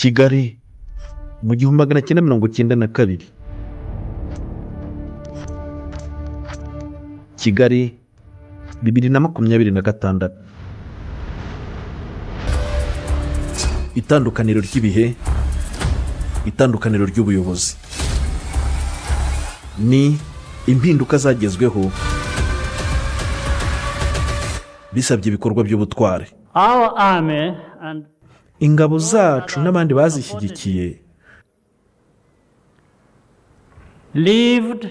Kigali mu 1992, Kigali 2026. Itandukaniro ry'ibihe, itandukaniro ry'ubuyobozi, ni impinduka zagezweho bisabye ibikorwa by'ubutwari. Our army and Ingabo zacu n'abandi bazishyigikiye lived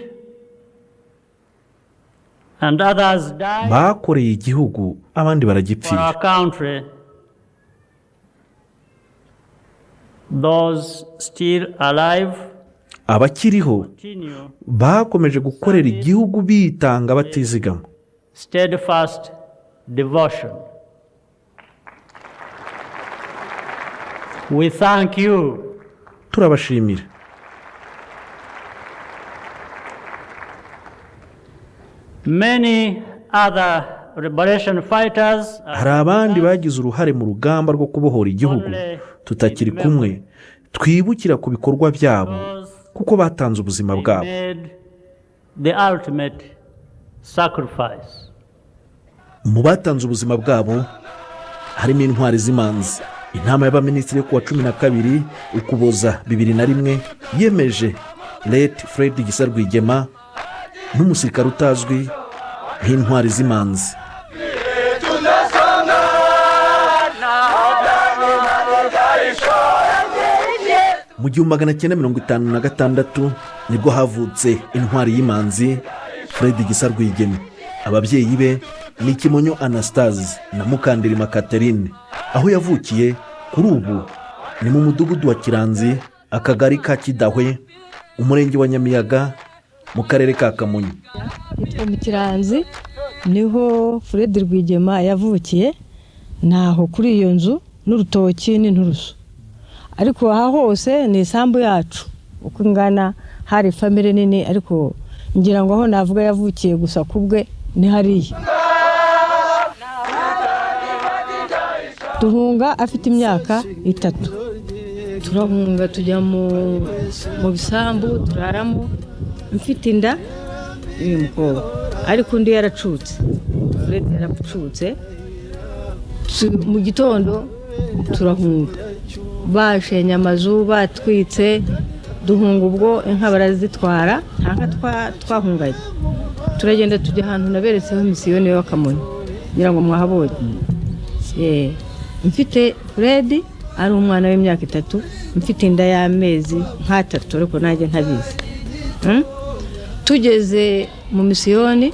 and others died bakoreye igihugu, abandi for baragipfira. our country. Those still alive Abakiriho continue bakomeje gukorera igihugu bitanga batizigama. steadfast devotion. We thank you. Turabashimira. Many other liberation fighters Hari abandi bagize uruhare mu rugamba rwo kubohora igihugu tutakiri kumwe, twibukira ku bikorwa byabo kuko batanze ubuzima bwabo. made the ultimate sacrifice. Mu batanze ubuzima bwabo harimo intwari z'imanzi. Inama y'Abaminisitiri yo kuwa 12 Ukuboza 2001 yemeje Late Fred Gisa Rwigema n'umusirikare utazwi nk'intwari z'imanzi. Mu 1956 nibwo havutse intwari y'imanzi Fred Gisa Rwigema. Ababyeyi be ni Kimonyo Anastase na Mukandirima Catherine. Aho yavukiye kuri ubu ni mu Mudugudu wa Kiranzi, Akagari ka Kidahwe, Umurenge wa Nyamiyaga, mu Karere ka Kamonyi. Hitwa mu Kiranzi, niho Fred Rwigema yavukiye, naho kuri iyo nzu n'urutoki n'inturusu, ariko aha hose ni isambu yacu uko ingana. Hari famille nini, ariko ngira ngo aho navuga yavukiye gusa ku bwe ni hariya. Duhunga afite imyaka 3. Turahunga tujya mu bisambu, turaramo mfite inda y'uyu mukobwa, ariko undi yaracutse, Fred yaracutse. Mu gitondo turahunga, bashenye amazu, batwitse. Duhunga ubwo inka barazitwara, nta nka twahunganye. Turagenda tujya ahantu naberetseho misiyoni y'Akamonyi, ngira ngo mwahabonye. Mfite Fred ari umwana w'imyaka 3, mfite inda y'amezi nk'atatu, ariko nanjye ntabizi. Tugeze mu misiyoni,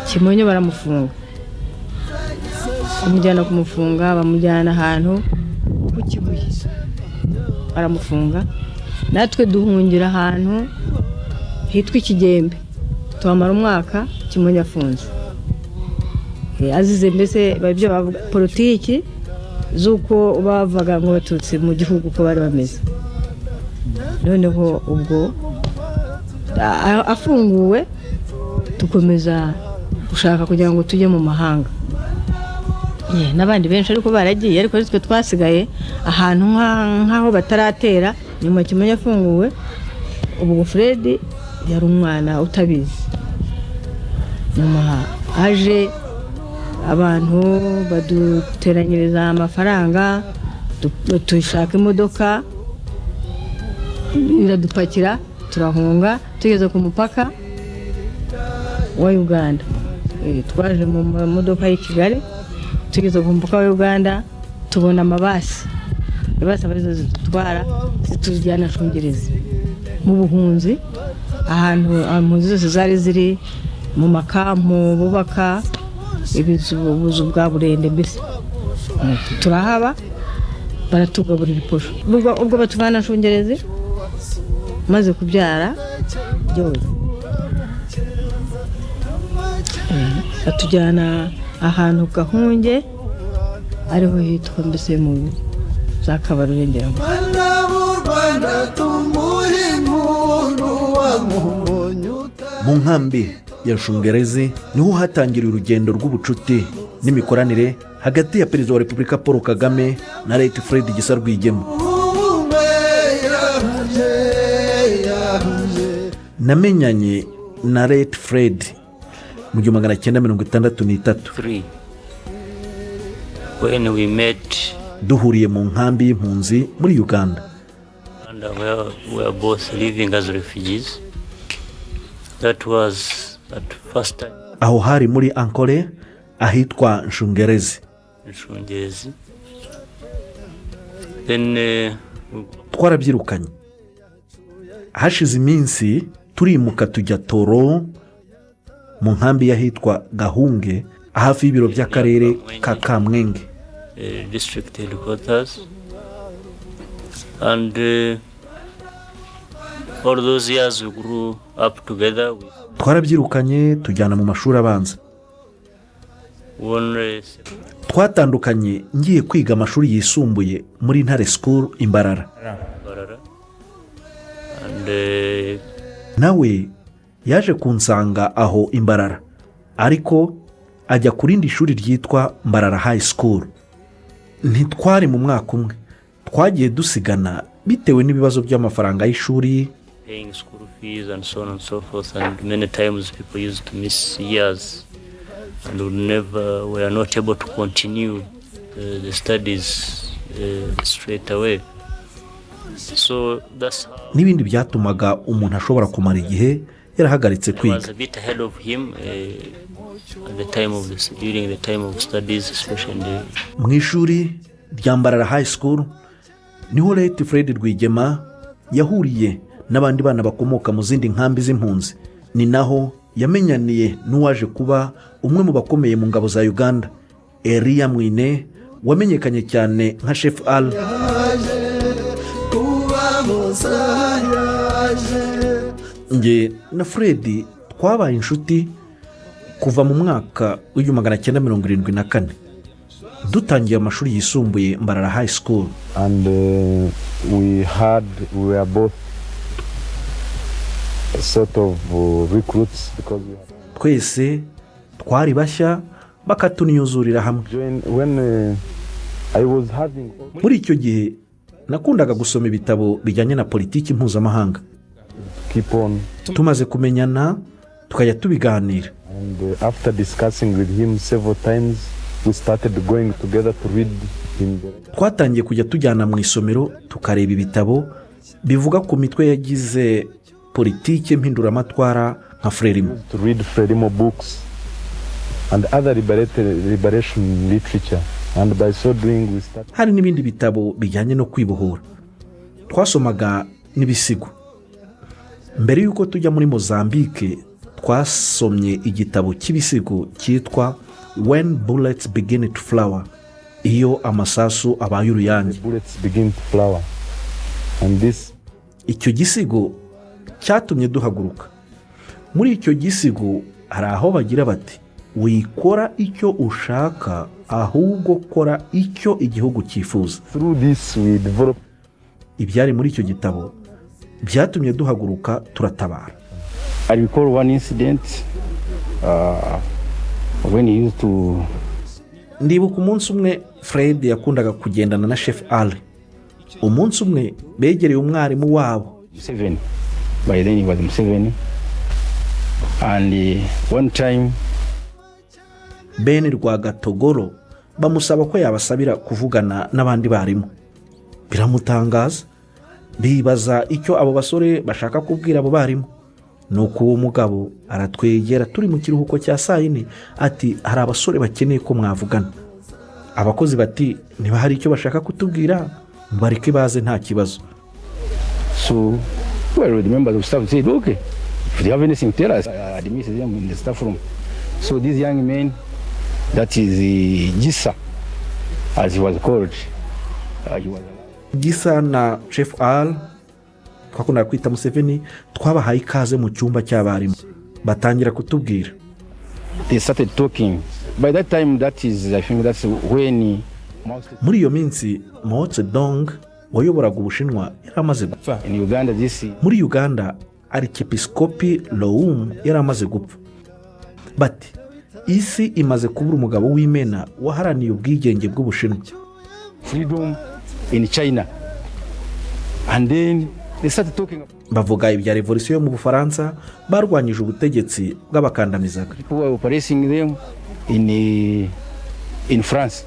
Kimonyo baramufunga, bamujyana kumufunga, bamujyana ahantu ku Kibuye baramufunga. Natwe duhungira ahantu hitwa Ikigembe, tuhamara umwaka Kimonyo afunze. Azize mbese ibyo bavuga politiki z'uko bavaga ngo Abatutsi mu gihugu uko bari bameze. Noneho ubwo afunguwe, dukomeza gushaka kugira ngo tujye mu mahanga. N'abandi benshi ariko baragiye, ariko twe twasigaye ahantu nk'aho bataratera. Nyuma Kimonyo afunguwe, ubwo Fred yari umwana utabizi. Nyuma aje abantu baduteranyiriza amafaranga, dushaka imodoka iradupakira, turahunga. Tugeze ku mupaka wa Uganda, twaje mu modoka y'i Kigali, tugeze ku mupaka wa Uganda tubona amabasi. Ibasi aba arizo zidutwara, zitujyana Nshungerezi mu buhunzi, ahantu impunzi zose zari ziri mu makampu bubaka ibizu, ubuzu bwa burende mbese. Turahaba, baratugaburira iposho. Ubwo batuvana Nshungerezi maze kubyara byose, batujyana ahantu Gahunge, ariho hitwa mbese mu za Kabarore, ngira ngo. Bana b'u Rwanda, tumuhe impundu wamubonye. Mu nkambi ya Nshungerezi niho hatangiriye urugendo rw'ubucuti n'imikoranire hagati ya Perezida wa Repubulika Paul Kagame na Late Fred Gisa Rwigema. Namenyanye na late Fred mu 1963. Three. When we met Duhuriye mu nkambi y'impunzi muri Uganda. And we were both living as refugees. That was at first time Aho hari muri Ankole, ahitwa Nshungerezi. In Shungezi. Then we Twarabyirukanye, hashize iminsi turimuka tujya Toro, mu nkambi y'ahitwa Gahunge, hafi y'ibiro by'akarere ka Kamwenge. District headquarters. And all those years we grew up together. We Twarabyirukanye, tujyana mu mashuri abanza. Only Twatandukanye ngiye kwiga amashuri yisumbuye muri Ntare School i Mbarara. Mbarara. And Nawe yaje kunsanga aho i Mbarara, ariko ajya ku rindi shuri ryitwa Mbarara High School. Ntitwari mu mwaka umwe, twagiye dusigana bitewe n'ibibazo by'amafaranga y'ishuri. Paying school fees and so on and so forth. And many times people used to miss years and would never were not able to continue the studies straight away. So that's how N'ibindi byatumaga umuntu ashobora kumara igihe yarahagaritse I was kwiga. A bit ahead of him at the time of this, during the time of studies, especially in the Mu ishuri rya Mbarara High School niho late Fred Rwigema yahuriye n'abandi bana bakomoka mu zindi nkambi z'impunzi. Ni naho yamenyaniye n'uwaje kuba umwe mu bakomeye mu ngabo za Uganda, Eriya Mwine, wamenyekanye cyane nka Chef Al. Yaje kuba musa yaje. Nge na Fred twabaye inshuti kuva mu mwaka w'1974, dutangiye amashuri yisumbuye Mbarara High School. And we were both sort of recruits because we had Twese twari bashya, bakatunyuzurira hamwe. Joined when I was having Muri icyo gihe nakundaga gusoma ibitabo bijyanye na politiki mpuzamahanga. Keep on. Tumaze kumenyana tukajya tubiganira. And after discussing with him several times, we started going together to read in the Twatangiye kujya tujyana mu isomero, tukareba ibitabo bivuga ku mitwe yagize politiki mpinduramatwara nka Frelimo. To read Frelimo books and other liberation literature, and by so doing we started Hari n'ibindi bitabo bijyanye no kwibohora, twasomaga n'ibisigo. Mbere y'uko tujya muri Mozambique, twasomye igitabo cy'ibisigo cyitwa "When Bullets Begin to Flower", iyo amasasu abaye uruyange. Bullets begin to flower, and this Icyo gisigo cyatumye duhaguruka. Muri icyo gisigo hari aho bagira bati: "Wikora icyo ushaka, ahubwo kora icyo igihugu cyifuza." Through this we developed Ibyari muri icyo gitabo byatumye duhaguruka, turatabara. I recall one incident when he used to Ndibuka umunsi umwe Fred yakundaga kugendana na Chef Ali. Umunsi umwe begereye umwarimu wabo. Museveni. By then he was Museveni. And one time Ben Rwagatogoro, bamusaba ko yabasabira kuvugana n'abandi barimu. Biramutangaza, bibaza icyo abo basore bashaka kubwira abo barimu. Nuko uwo mugabo aratwegera turi mu kiruhuko cya saa yine, ati: "Hari abasore bakeneye ko mwavugana." Abakozi bati: "Niba hari icyo bashaka kutubwira, bareke baze, nta kibazo." So, well, the members of staff said, "Okay, if they have anything to tell us, I admit them in the staff room." So these young men, that is Gisa, as he was called, he was Gisa na Chef Al, twakundaga kwita Museveni, twabahaye ikaze mu cyumba cy'abarimu, batangira kutubwira. They started talking. By that time, that is, I think that's when Mao Muri iyo minsi Mao Zedong wayoboraga Ubushinwa yari amaze gupfa. In Uganda, this Muri Uganda, Arikepisikopi Loum yari amaze gupfa. Bati: "Isi imaze kubura umugabo w'imena waharaniye ubwigenge bw'Ubushinwa." Freedom in China. And then They started talking about Bavuga ibya revolisiyo yo mu Bufaransa, barwanyije ubutegetsi bw'abakandamizaga. people were oppressing them in France.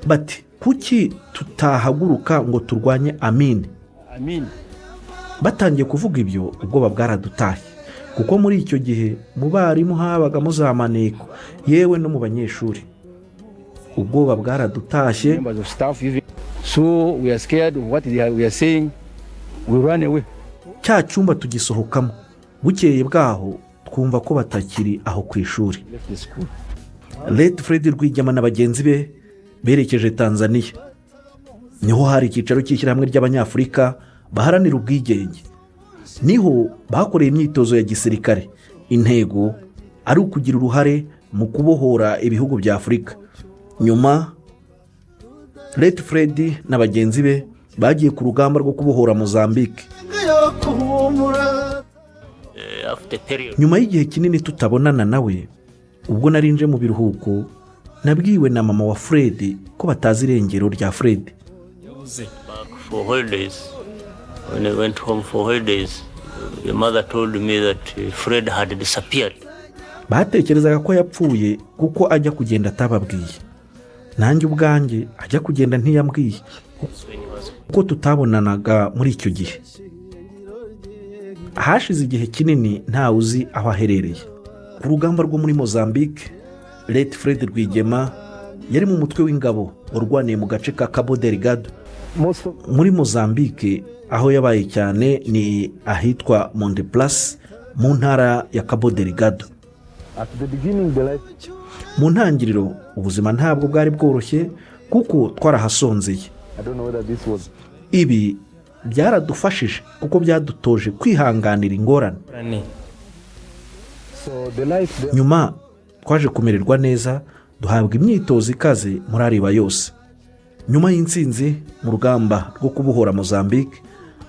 Bati: "Kuki tutahaguruka ngo turwanye Amini?" Amin. Batangiye kuvuga ibyo, ubwoba bwaradutashye, kuko muri icyo gihe mu barimu habagamo za maneko, yewe no mu banyeshuri. Ubwoba bwaradutashye. Members of staff even. So we are scared of what we are saying. We run away. Cya cyumba tugisohokamo, bukeye bwaho twumva ko batakiri aho ku ishuri. Left the school. Late Fred Rwigema na bagenzi be berekeje Tanzania. Niho hari icyicaro cy'ishyirahamwe ry'Abanyafurika baharanira ubwigenge. Niho bakoreye imyitozo ya gisirikare, intego ari ukugira uruhare mu kubohora ibihugu bya Afurika. Nyuma Late Fred na bagenzi be bagiye ku rugamba rwo kubohora Mozambique. Yo kuhumura. After period, Nyuma y'igihe kinini tutabonana nawe, ubwo narinje mu biruhuko, nabwiwe na mama wa Fred ko batazi irengero rya Fred. Back for holidays, when I went home for holidays, the mother told me that Fred had disappeared. Batekerezaga ko yapfuye kuko ajya kugenda atababwiye. Nanjye ubwanjye ajya kugenda ntiyambwiye, When he was kuko tutabonanaga muri icyo gihe. Hashize igihe kinini ntawe uzi aho aherereye. Ku rugamba rwo muri Mozambique, Late Fred Rwigema yari mu mutwe w'ingabo warwaniye mu gace ka Cabo Delgado Most of muri Mozambique. Aho yabaye cyane ni ahitwa Montepuez mu ntara ya Cabo Delgado. At the beginning, the life Mu ntangiriro ubuzima ntabwo bwari bworoshye kuko twarahasonzeye. I don't know whether this was Ibi byaradufashije kuko byadutoje kwihanganira ingorane. So the life there. Nyuma twaje kumererwa neza, duhabwa imyitozo ikaze muri ariba yose. Nyuma y'intsinzi mu rugamba rwo kubohora Mozambique,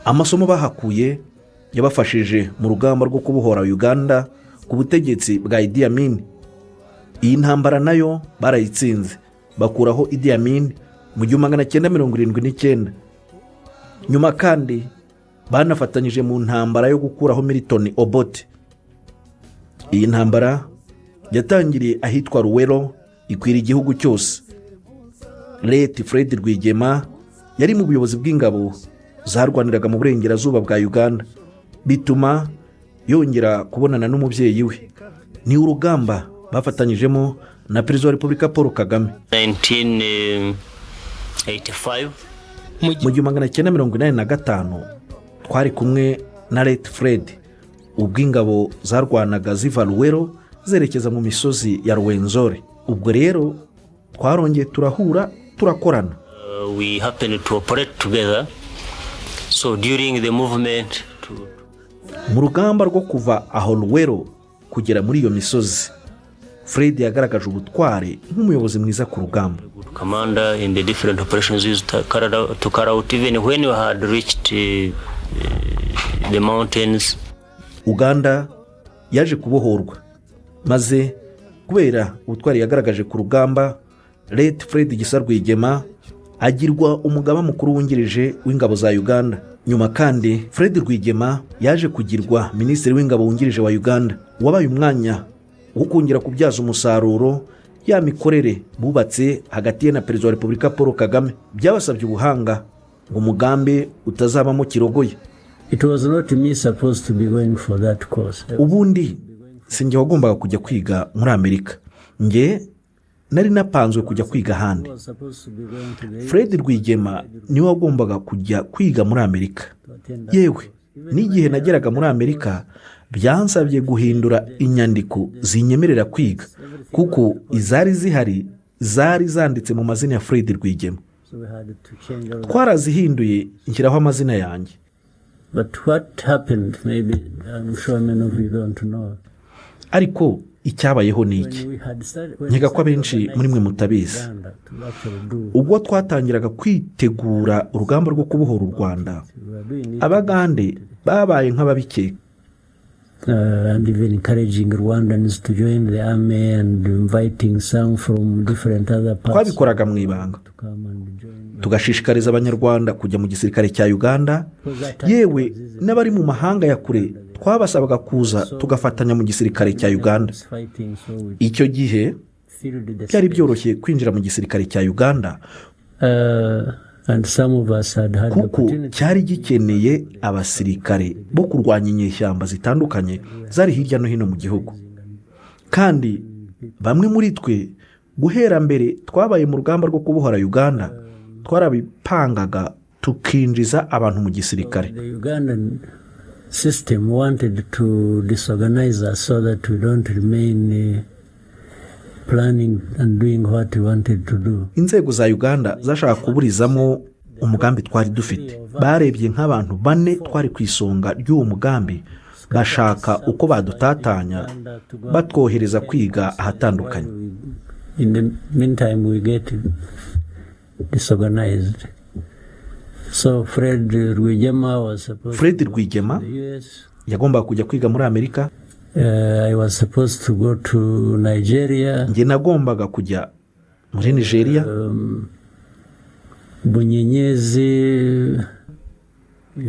amasomo bahakuye yabafashije mu rugamba rwo kubohora Uganda ku butegetsi bwa Idi Amin. Iyi ntambara nayo barayitsinze, bakuraho Idi Amin mu 1979. Nyuma kandi banafatanyije mu ntambara yo gukuraho Milton Obote. Iyi ntambara yatangiriye ahitwa Luwero, ikwira igihugu cyose. Late Fred Rwigema yari mu buyobozi bw'ingabo zarwaniraga mu burengerazuba bwa Uganda, bituma yongera kubonana n'umubyeyi we. Ni urugamba bafatanyijemo na Perezida wa Repubulika Paul Kagame. 1985. Mu 1985 twari kumwe na Late Fred ubwo ingabo zarwanaga ziva Luwero zerekeza mu misozi ya Rwenzori. Ubwo rero twarongeye turahura, turakorana. We happened to operate together. So during the movement to Mu rugamba rwo kuva aho Luwero kugera muri iyo misozi, Fred yagaragaje ubutwari nk'umuyobozi mwiza ku rugamba. Good commander in the different operations used to carry out, even when we had reached the mountains. Uganda yaje kubohorwa, maze kubera ubutwari yagaragaje ku rugamba, Late Fred Gisa Rwigema agirwa umugaba mukuru wungirije w'ingabo za Uganda. Nyuma kandi Fred Rwigema yaje kugirwa minisitiri w'ingabo wungirije wa Uganda, wabaye umwanya wo kongera kubyaza umusaruro ya mikorere bubatse hagati ye na Perezida wa Repubulika Paul Kagame. Byabasabye ubuhanga ngo umugambi utazabamo kirogoye. It was not me supposed to be going for that course. Ubundi si njye wagombaga kujya kwiga muri Amerika. Njye nari napanzwe kujya kwiga ahandi. I was supposed to be going to the Fred Rwigema niwe wagombaga kujya kwiga muri Amerika. To attend that. Yewe, n'igihe nageraga muri Amerika byansabye guhindura inyandiko zinyemerera kwiga, kuko izari zihari zari zanditse mu mazina ya Fred Rwigema. So we had to change all that. Twarazihinduye, nshyiraho amazina yanjye. But what happened, maybe, I'm sure many of you don't know. Ariko icyabayeho ni iki? Nkeka ko abenshi muri mwe mutabizi. Ubwo twatangiraga kwitegura urugamba rwo kubohora u Rwanda, Abagande babaye nk'ababikeka. And even encouraging Rwandans to join the army and inviting some from different other parts Twabikoraga mu ibanga. to come and join. Tugashishikariza Abanyarwanda kujya mu gisirikare cya Uganda. Yewe n'abari mu mahanga ya kure twabasabaga kuza tugafatanya mu gisirikare cya Uganda. Icyo gihe byari byoroshye kwinjira mu gisirikare cya Uganda kuko cyari gikeneye abasirikare bo kurwanya inyeshyamba zitandukanye zari hirya no hino mu gihugu. Kandi bamwe muri twe guhera mbere twabaye mu rugamba rwo kubohora Uganda, twarabipangaga tukinjiza abantu mu gisirikare. The Ugandan system wanted to disorganize us so that we don't remain planning and doing what we wanted to do. Inzego za Uganda zashaka kuburizamo umugambi twari dufite. Barebye nk'abantu bane twari ku isonga ry'uwo mugambi, bashaka uko badutatanya batwohereza kwiga ahatandukanye. In the meantime, we get disorganized. So Fred Rwigema was supposed Fred to go Rwigema to the US. yagombaga kujya kwiga muri Amerika. I was supposed to go to Nigeria. Njye nagombaga kujya muri Nigeria. Bunyenyezi.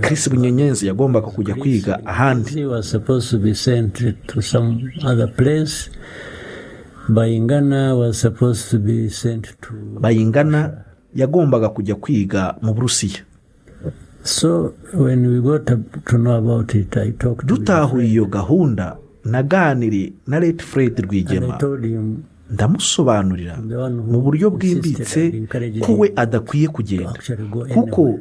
Chris Bunyenyezi yagombaga kujya kwiga ahandi. He was supposed to be sent to some other place. Bayingana was supposed to be sent to. Bayingana yagombaga kujya kwiga mu Burusiya. So when we got to know about it, I talked to Dutahuye iyo gahunda, naganiriye na late Fred and I Rwigema, told him ndamusobanurira mu buryo bwimbitse ko we adakwiye kugenda kuko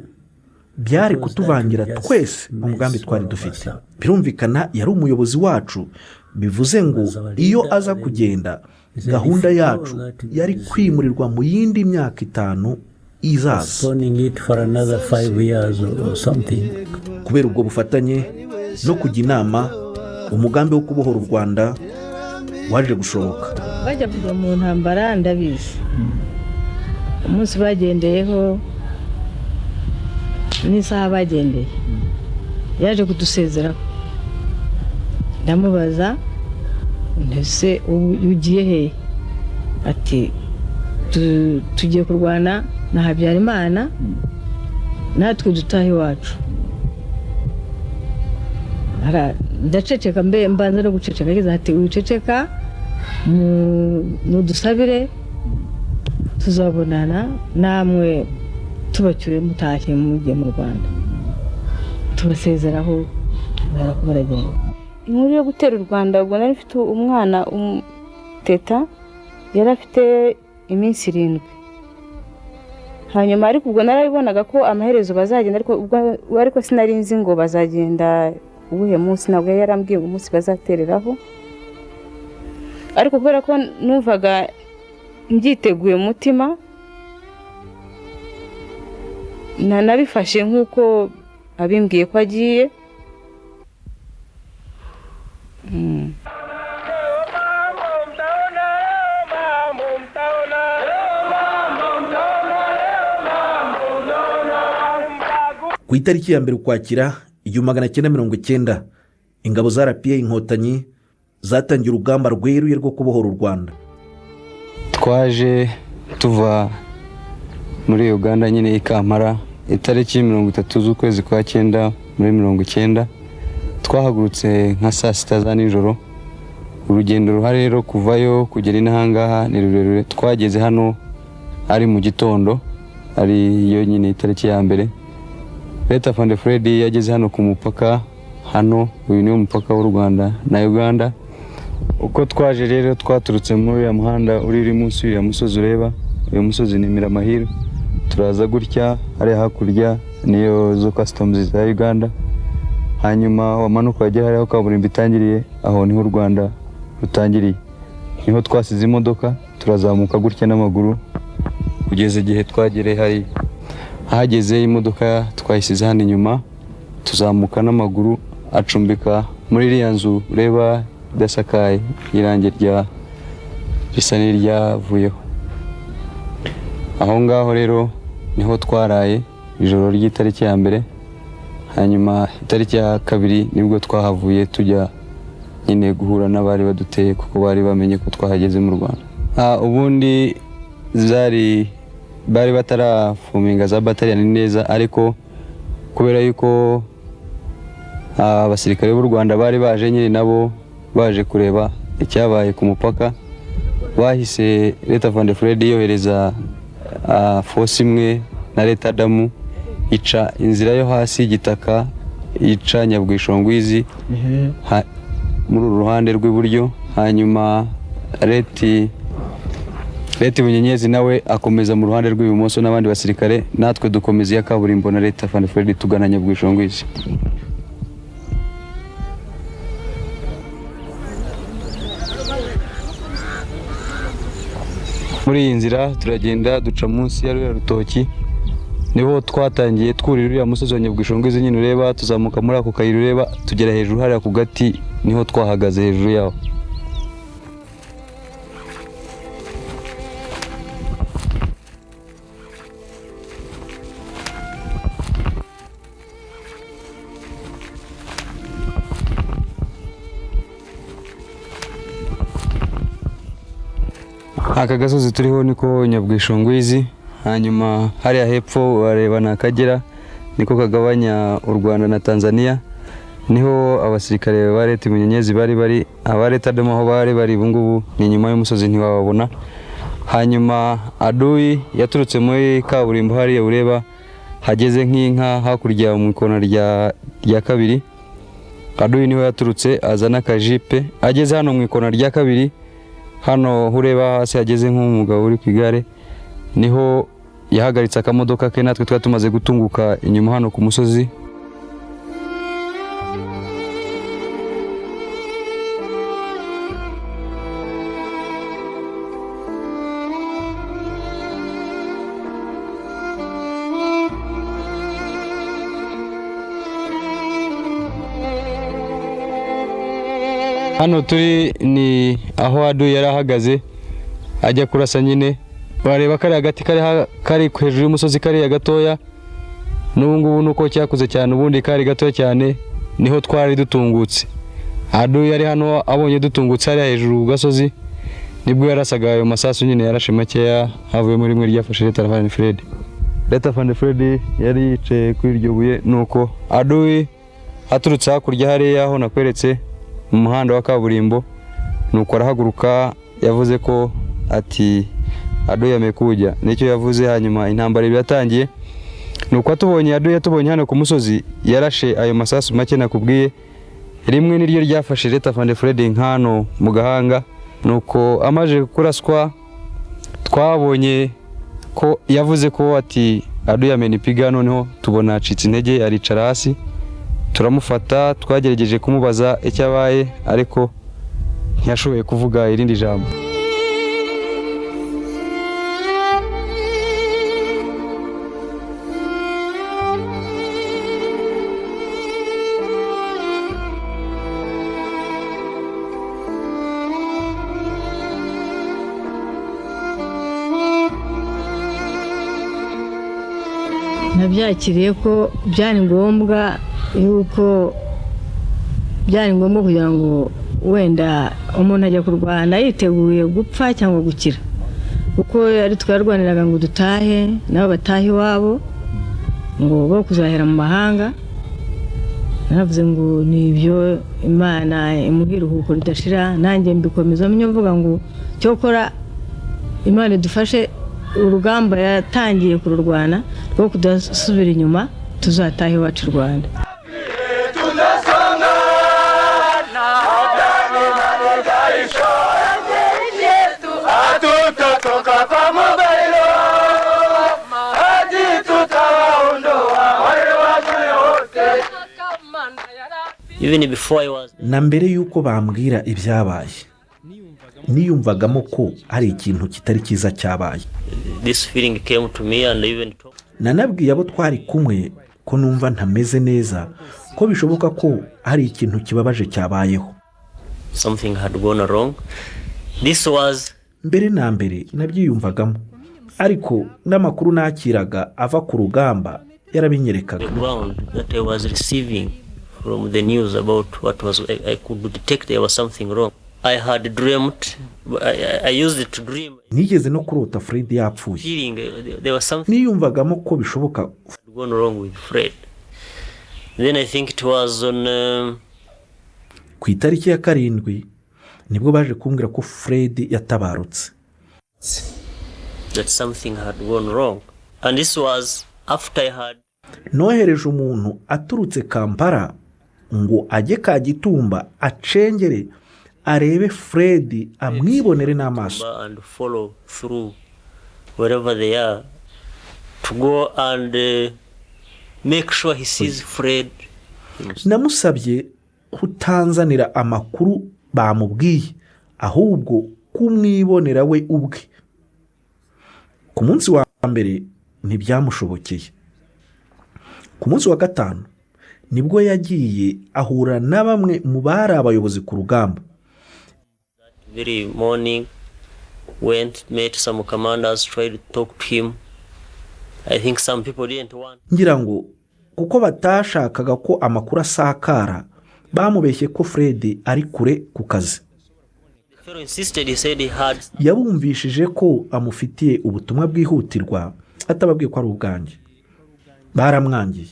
byari kutuvangira twese mu mugambi twari dufite. Birumvikana yari umuyobozi wacu, bivuze ngo iyo aza kugenda gahunda yacu yari kwimurirwa mu yindi myaka 5 izaza. Postponing it for another 5 years or something. Kubera ubwo bufatanye no kujya inama, umugambi wo kubohora u Rwanda waje gushoboka. Bajya kujya mu ntambara, ndabizi umunsi bagendeyeho n'isaha bagendeye. Yaje kudusezeraho, ndamubaza: "Ndetse ubu ugiye hehe?" Ati: "Tugiye kurwana na Habyarimana, natwe dutaha iwacu." Ndaceceka, mbe mbanza no guceceka. Ageze ati: "Wiceceka, mudusabire tuzabonana namwe tubacyuye mutashye mugiye mu Rwanda." Tubasezeraho, barako baragenda. Inkuru yo gutera u Rwanda, ubwo nari mfite umwana teta, yari afite iminsi 7. Hanyuma ariko ubwo narabibonaga ko amaherezo bazagenda, ariko ubwo ariko sinari nzi ngo bazagenda uwuhe munsi. Ntabwo yari yarambwiye ngo umunsi bazatereraho, ariko kubera ko numvaga mbyiteguye mu mutima, nabifashe nk'uko abimbwiye ko agiye. Ku itariki ya 1 Ukwakira 1990, ingabo za RPA Inkotanyi zatangiye urugamba rweruye rwo kubohora u Rwanda. Twaje tuva muri Uganda nyine i Kampala itariki 30 z'ukwezi kwa cyenda muri 90. Twahagurutse nka saa 6 za nijoro. Urugendo ruhari rero kuvayo kugera inahangaha ni rurerure. Twageze hano ari mu gitondo, ari yo nyine itariki ya 1. Late Afande Fred yageze hano ku mupaka hano. Uyu niwo mupaka w'u Rwanda na Uganda. Uko twaje rero, twaturutse muri uriya muhanda uri munsi y'uriya musozi ureba. Uyu musozi ni Miramahiro. Turaza gutya, hariya hakurya niyo zo customs za Uganda. Hanyuma wamanuka wagera hariya aho kaburimbo itangiriye, aho niho u Rwanda rutangiriye, niho twasize imodoka. Turazamuka gutya n'amaguru kugeza igihe twagereye hariya. Hageze imodoka twayisize hano inyuma, tuzamuka n'amaguru. Acumbika muri iriya nzu ureba idasakaye, irangi rya risa n'iryavuyeho aho ngaho. Rero niho twaraye ijoro ry'itariki ya 1. Hanyuma itariki ya 2 nibwo twahavuye tujya nyine guhura n'abari baduteye, kuko bari bamenye ko twahageze mu Rwanda. Ubundi zari Bari bataraforminga za bataliyani neza, ariko kubera yuko abasirikare b'u Rwanda bari baje nyine nabo baje kureba icyabaye ku mupaka, bahise late Afande Fred yohereza force imwe na late Adamu, ica inzira yo hasi y'igitaka, ica Nyabwishongwizi muri uru ruhande rw'iburyo. Hanyuma late Bunyenyezi nawe akomeza mu ruhande rw'ibumoso n'abandi basirikare, natwe dukomeza iya kaburimbo na late Afande Fred tugana Nyabwishongwizi. Muri iyi nzira turagenda duca munsi ya ruriya rutoki, niho twatangiye twurira uriya musozi wa Nyabwishongwizi nyine ureba, tuzamuka muri ako kayira ureba, tugera hejuru hariya ku gati, niho twahagaze hejuru yaho. Aka gasozi turiho niko Nyabwishongwizi. Hanyuma hariya hepfo wareba ni Akagera, niko kagabanya u Rwanda na Tanzania. Niho abasirikare ba late Munyenyezi bari bari. Aba late Adamu aho bari bari ubu ngubu ni inyuma y'umusozi, ntiwababona. Hanyuma adui yaturutse muri kaburimbo hariya ureba hageze nk'inka hakurya mu ikona rya kabiri. Adui niho yaturutse azana akajipe, ageze hano mu ikona rya kabiri hano ureba hasi hageze nk'umugabo uri ku igare, niho yahagaritse akamodoka ke. Natwe twari tumaze gutunguka inyuma hano ku musozi. Hano turi ni aho adui yari ahagaze ajya kurasa nyine. Wareba kariya gati kari hejuru y'umusozi kariya gatoya, n'ubu ngubu nuko cyakuze cyane, ubundi kari gatoya cyane, niho twari dutungutse. Adui yari hano abonye dutungutse hariya hejuru ku gasozi, nibwo yarasaga ayo masasu nyine, yarashe makeya, havuyemo rimwe ryafashe late Afande Fred. Late Afande Fred yari yicaye kuri iryo buye, nuko adui aturutse hakurya hariya aho nakweretse mu muhanda wa kaburimbo, nuko arahaguruka. Yavuze ko ati "Adui amekuja", nicyo yavuze. Hanyuma intambara yatangiye, nuko atubonye, adui yatubonye hano ku musozi, yarashe ayo masasu make nakubwiye. Rimwe niryo ryafashe late Afande Fred nkano mu gahanga. Nuko amaze kuraswa, twabonye ko yavuze ko ati "Adui amenipiga". Noneho tubona acitse intege, aricara hasi, turamufata. Twagerageje kumubaza icyo abaye, ariko ntiyashoboye kuvuga irindi jambo. Nabyakiriye ko byari ngombwa, yuko byari ngombwa kugira ngo wenda umuntu ajya kurwana yiteguye gupfa cyangwa gukira, kuko ari twarwaniraga ngo dutahe nabo batahe iwabo, ngo bo kuzahera mu mahanga. Naravuze ngo ni ibyo, Imana imuha iruhuko ridashira. Nanjye mbikomeza mvuga ngo cyokora Imana idufashe, urugamba yatangiye kururwana rwo kudasubira inyuma, tuzatahe iwacu i Rwanda. Even before I was Na mbere y'uko bambwira ibyabaye, niyumvagamo ko hari ikintu kitari cyiza cyabaye. This feeling came to me and even Nanabwiye abo twari kumwe ko numva ntameze neza, ko bishoboka ko hari ikintu kibabaje cyabayeho. Something had gone wrong. This was Mbere na mbere nabyiyumvagamo, ariko n'amakuru nakiraga ava ku rugamba yarabinyerekaga. The ground that I was receiving from the news about what was I could detect there was something wrong. I had dreamt, I used to dream, Nigeze no kurota Fred yapfuye. Feeling there was something Niyumvagamo ko bishoboka. Had gone wrong with Fred. Then I think it was on Ku itariki ya 7 nibwo baje kumbwira ko Fred yatabarutse. That something had gone wrong. And this was after I had Nohereje umuntu aturutse Kampala ngo ajye Kagitumba, acengere, arebe Fred, amwibonere n'amaso. And follow through wherever they are to go and make sure he sees Fred himself. Namusabye kutanzanira amakuru bamubwiye, ahubwo kumwibonera we ubwe. Ku munsi wa mbere ntibyamushobokeye. Ku munsi wa gatanu nibwo yagiye, ahura na bamwe mu bari abayobozi ku rugamba. Very morning, went, met some commanders, tried to talk to him. I think some people didn't want Ngira ngo kuko batashakaga ko amakuru asakara, bamubeshye ko Fred ari kure ku kazi. The fellow insisted, he said he had Yabumvishije ko amufitiye ubutumwa bwihutirwa, atababwiye ko ari ubwanjye. Baramwangiye.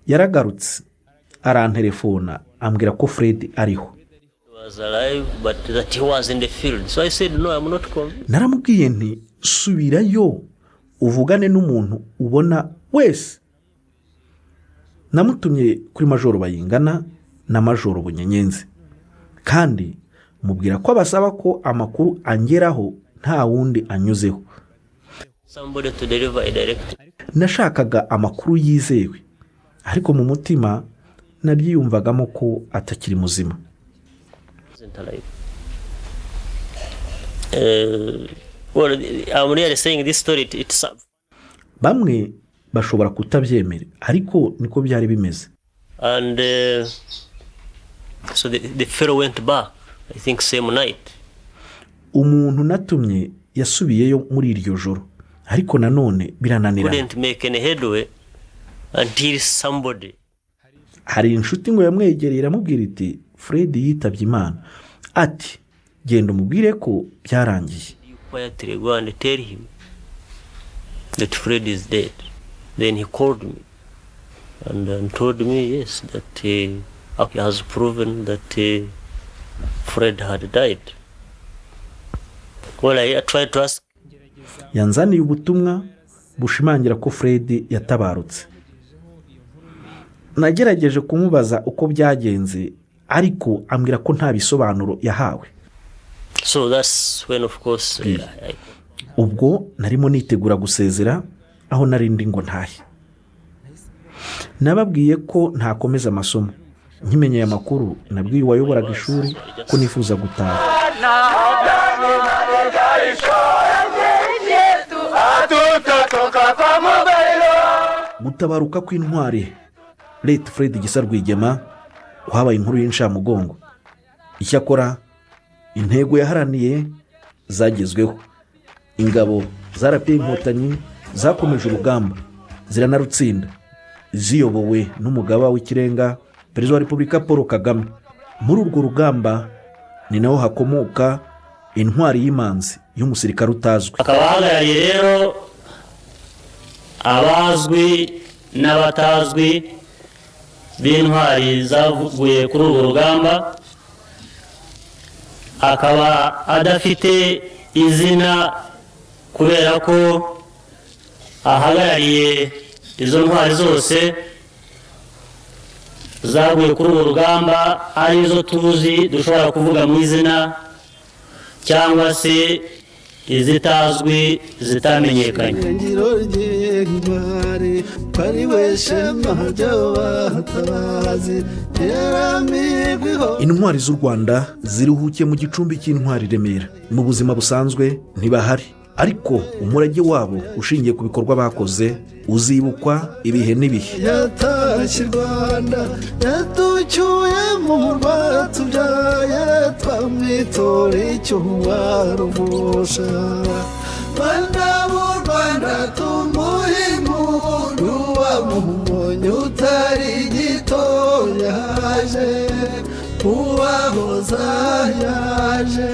Yaragarutse, arantelefona, ambwira ko Fred ariho. Was alive, but that he was in the field. So I said, "No, I'm not convinced." Naramubwiye nti: "Subirayo uvugane n'umuntu ubona wese." Namutumye kuri Majoro Bayingana na Majoro Bunyenyenzi, kandi mubwira ko abasaba ko amakuru angeraho nta wundi anyuzeho. Somebody to deliver a directive. Nashakaga amakuru yizewe, ariko mu mutima nabyiyumvagamo ko atakiri muzima. Wasn't alive. Well, I'm really saying this story, it's Bamwe bashobora kutabyemera, ariko niko byari bimeze. And so the fellow went back, I think same night. Umuntu natumye yasubiyeyo muri iryo joro, ariko nanone birananirana. Couldn't make any headway until somebody Hari inshuti ngo yamwegereye, iramubwira iti: "Fred yitabye Imana." Ati: "Genda umubwire ko byarangiye." You quietly go and tell him that Fred is dead. Then he called me and told me, yes, that he has proven that Fred had died. Well, I tried to ask Yanzaniye ubutumwa bushimangira ko Fred yatabarutse. Nagerageje kumubaza uko byagenze, ariko ambwira ko nta bisobanuro yahawe. So that's when, of course, I Ubwo narimo nitegura gusezera aho narindi ngo ntahe. Nababwiye ko ntakomeza amasomo. Nkimenya aya makuru, nabwiye uwayoboraga ishuri ko nifuza gutaha. Gutabaruka kw'intwari Late Fred Gisa Rwigema kwabaye inkuru y'inshamugongo. Icyakora intego yaharaniye zagezweho. Ingabo za RPA Inkotanyi zakomeje urugamba, ziranarutsinda, ziyobowe n'Umugaba w'Ikirenga, Perezida wa Repubulika Paul Kagame. Muri urwo rugamba ni naho hakomoka intwari y'imanzi y'umusirikare utazwi. Akaba ahagarariye rero abazwi n'abatazwi b'intwari zavuye kuri urwo rugamba, akaba adafite izina kubera ko ahagarariye izo ntwari zose zaguye kuri urwo rugamba, arizo tuzi dushobora kuvuga mu izina cyangwa se izitazwi zitamenyekanye. Irengero ry'intwari, ko ari we shema ry'abatabazi, yaramigwiho. Intwari z'u Rwanda ziruhukiye mu gicumbi cy'intwari i Remera. Mu buzima busanzwe ntibahari, ariko umurage wabo ushingiye ku bikorwa bakoze uzibukwa ibihe n'ibihe. Yatashye i Rwanda, yaducyuye mu rwatubyaye, twamwitora icyuwaruvusha. Rwanda b'u Rwanda, tumuhe impundu, wamubonye utari gito yaje. Ubahoza yaje.